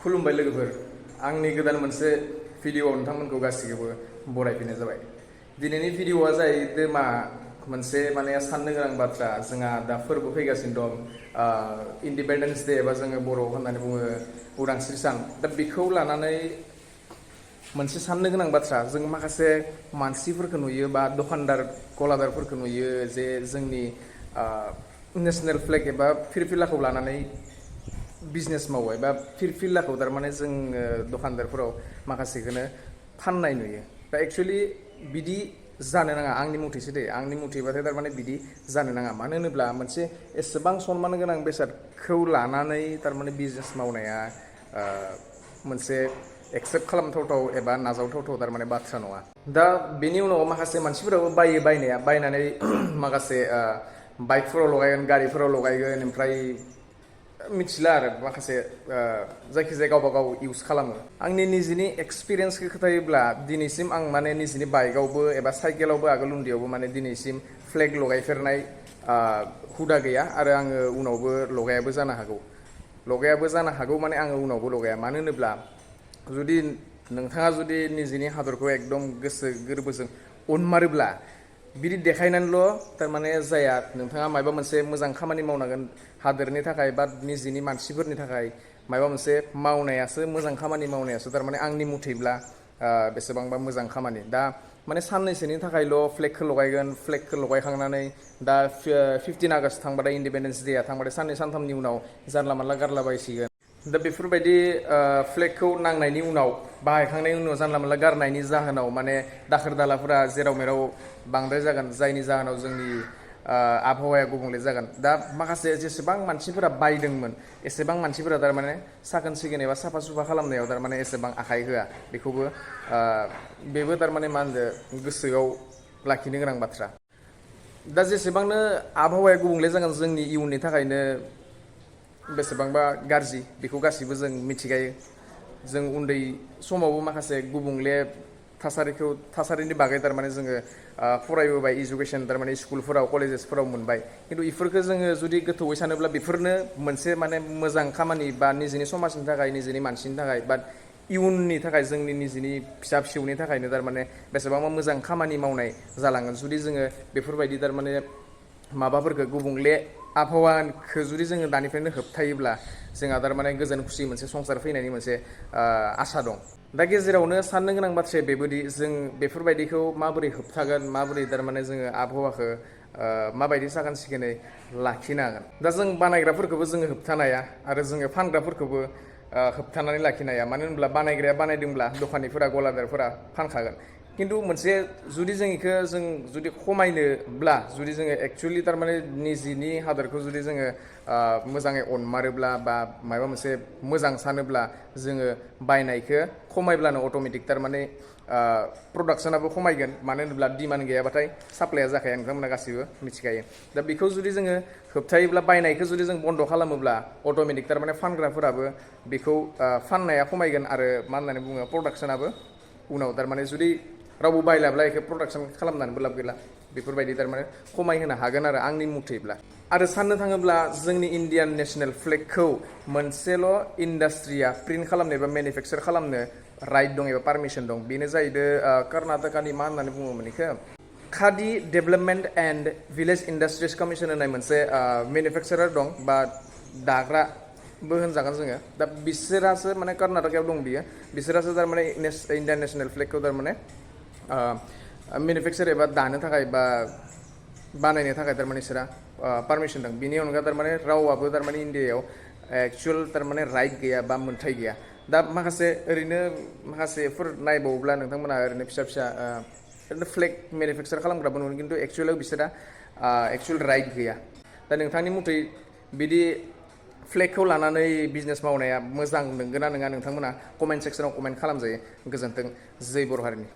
खुलुमबाय लोगोफोर आंनि गोदान मोनसे भिडिअ नोंथांमोनखौ गासिखौबो बरायफिननाय जाबाय। दिनैनि भिडिअआ जाहैदों मा मोनसे माने साननो गोनां बाथ्रा। जोंहा दा फोरबो फैगासिनो दं इन्डिपेन्डेन्स डे एबा जोङो बर' होननानै बुङो उदांस्रि सान। दा बेखौ लानानै मोनसे साननो गोनां बाथ्रा। जों माखासे मानसिफोरखौ नुयो बा दखानदार गलादारफोरखौ नुयो जे जोंनि नेशनेल फ्लेग एबा फिरफिलाखौ लानानै बिजनेस मावो एबा फिरफिलाखौ थारमाने जों दखानदारफोराव माखासेखौनो फाननाय नुयो। दा एक्सुवेलि बिदि जानो नाङा आंनि मथेसो दे। आंनि मथेबाथाय थारमाने बिदि जानो नाङा। मानो होनोब्ला मोनसे एसेबां सनमान गोनां बेसादखौ लानानै थारमाने बिजनेस मावनाया मोनसे एक्सेप्ट खालामथावथाव एबा नाजावथावथाव थारमाने बाथ्रा नङा। दा बेनि उनाव माखासे मानसिफोराबो बायनाया बायनानै माखासे बाइकफोराव लगायगोन, गारिफोराव लगायगोन, ओमफ्राय मिथिला आरो माखासे जायखिजाया गावबा गाव इउज खालामो। आंनि निजिनि एक्सपिरियेन्सखौ खोथायोब्ला दिनैसिम आं माने निजिनि बाइकआवबो एबा साइकेलावबो आगोल उन्दैयावबो माने दिनैसिम फ्लेग लगायफेरनाय हुदा गैया आरो आङो उनावबो लगायाबो जानो हागौ माने आङो उनावबो लगाया। मानो होनोब्ला जुदि नोंथाङा जुदि निजिनि हादरखौ एकदम गोसो गोरबोजों अनमारोब्ला बिदि देखायनानैल' थारमाने जाया। नोंथाङा माबा मोनसे मोजां खामानि मावनांगोन हादोरनि थाखाय बा निजिनि मानसिफोरनि थाखाय माबा मोनसे मावनायासो मोजां खामानि मावनायासो थारमाने आंनि मथेब्ला बेसेबांबा मोजां खामानि। दा माने साननैसोनि थाखायल' फ्लेगखौ लगायगोन, फ्लेगखौ लगायखांनानै दा 15 आगस्ट थांबाथाय इन्डिपेन्डेन्स डेआ थांबाथाय साननै सानथामनि उनाव जानला मानला गारलाबायसिगोन। दा बेफोरबायदि फ्लेगखौ नांनायनि उनाव बाहायखांनायनि उनाव जानला मानला गारनायनि जाहोनाव माने दाखोर दालाफोरा जेराव मेराव बांद्राय जागोन, जायनि जाहोनाव जोंनि आबहावाया गुबुंले जागोन। दा माखासे जेसेबां मानसिफोरा बायदोंमोन एसेबां मानसिफोरा थारमाने साखोन सिखोन एबा साफा सुफा खालामनायाव थारमाने एसेबां आखाइ होआ। बेबो थारमाने मा होनदों गोसोआव लाखिनो गोनां बाथ्रा। दा जेसेबांनो आबहावाया गुबुंले जागोन जोंनि इयुननि थाखायनो बेसेबांबा गाज्रि बेखौ गासिबो जों मिथिखायो। जों उन्दै समावबो माखासे गुबुंले थासारिनि बागै थारमाने जोङो फरायबोबाय, इडुकेसन थारमाने स्कुलफोराव कलेजेसफोराव मोनबाय। खिन्थु बेफोरखौ जोङो जुदि गोथौवै सानोब्ला बेफोरनो मोनसे माने मोजां खामानि बा निजिनि समाजनि थाखाय, निजिनि मानसिनि थाखाय बा इयुननि थाखाय, जोंनि निजिनि फिसा फिसौनि थाखायनो थारमाने बेसेबांबा मोजां खामानि मावनाय जालांगोन जुदि जोङो बेफोरबायदि थारमाने माबाफोरखौ गुबुंले आबहावाखौ जुदि जोङो दानिफ्रायनो होबथायोब्ला जोंहा थारमाने गोजोन खुसि मोनसे संसार फैनायनि मोनसे आसा दं। दा गेजेरावनो साननो गोनां बाथ्राया बेबायदि जों बेफोरबायदिखौ माबोरै होबथागोन, माबोरै थारमाने जोङो आबहावाखौ माबायदि साखोन सिखोनै लाखिनो हागोन। दा जों बानायग्राफोरखौबो जोङो होबथानो हाया आरो जोङो फानग्राफोरखौबो होबथानानै लाखिनो हाया। मानो होनब्ला बानायग्राया बानायदोंब्ला दखानिफोरा गलादारफोरा फानखागोन। खिन्थु मोनसे जुदि जों बेखौ जुदि खमायनोब्ला, जुदि जोङो एक्सुवेलि थारमाने निजिनि हादरखौ जुदि जोङो मोजाङै अनमारोब्ला बा माबा मोनसे मोजां सानोब्ला जोङो बायनायखौ खमायब्लानो अट'मेटिक थारमाने प्रडाक्सनाबो खमायगोन। मानो होनोब्ला डिमान्ड गैयाबाथाय साप्लाया जाखाया, नोंथांमोना गासिबो मिथिखायो। दा बेखौ जुदि जोङो होबथायोब्ला, बायनायखौ जुदि जों बन्द' खालामोब्ला अट'मेटिक थारमाने फानग्राफोराबो बेखौ फाननाया खमायगोन आरो मा होननानै बुङो प्रडाक्सनाबो उनाव थारमाने जुदि रावबो बायलाब्ला बेखौ प्रडाक्सन खालामनानैबो लाब गैला। बेफोरबायदि थारमाने खमायहोनो हागोन आरो आंनि मथेब्ला। आरो साननो थाङोब्ला जोंनि इण्डियान नेसनेल फ्लेगखौ मोनसेल' इन्डास्ट्रिया प्रिन्ट खालामनो एबा मेनुफेक्सार खालामनो राइट दं एबा पारमिसन दं। बेनो जाहैदों कर्नाटकानि मा होननानै बुङोमोन बेखौ Khadi development and village industries commission होननाय मोनसे मेनुफेक्सारार दं बा दाग्राबो होनजागोन जोङो। दा बिसोरासो माने कर्नाटकायाव दं बियो। बिसोरासो थारमाने इण्डियान नेसनेल फ्लेगखौ थारमाने मेनुफेक्सार एबा दानो थाखाय बा बानायनो थाखाय थारमाने बिसोरा पारमिसन दं। बिनि अनगा थारमाने रावाबो थारमाने इण्डियायाव एक्सुवेल थारमाने राइट गैया बा मोन्थाय गैया। दा माखासेफोर नायबावोब्ला नोंथांमोना ओरैनो फिसा फिसा ओरैनो फ्लेग मेनुफेक्सार खालामग्राबो नुनो, खिन्थु एक्सुवेलाव बिसोरा एक्सुवेल राइट गैया। दा नोंथांनि मथै बिदि फ्लेगखौ लानानै बिजनेस मावनाया मोजां नंगौना नङा नोंथांमोना कमेन्ट सेक्सनाव कमेन्ट खालामजायो। गोजोन्थों। जै बर' हारिनि।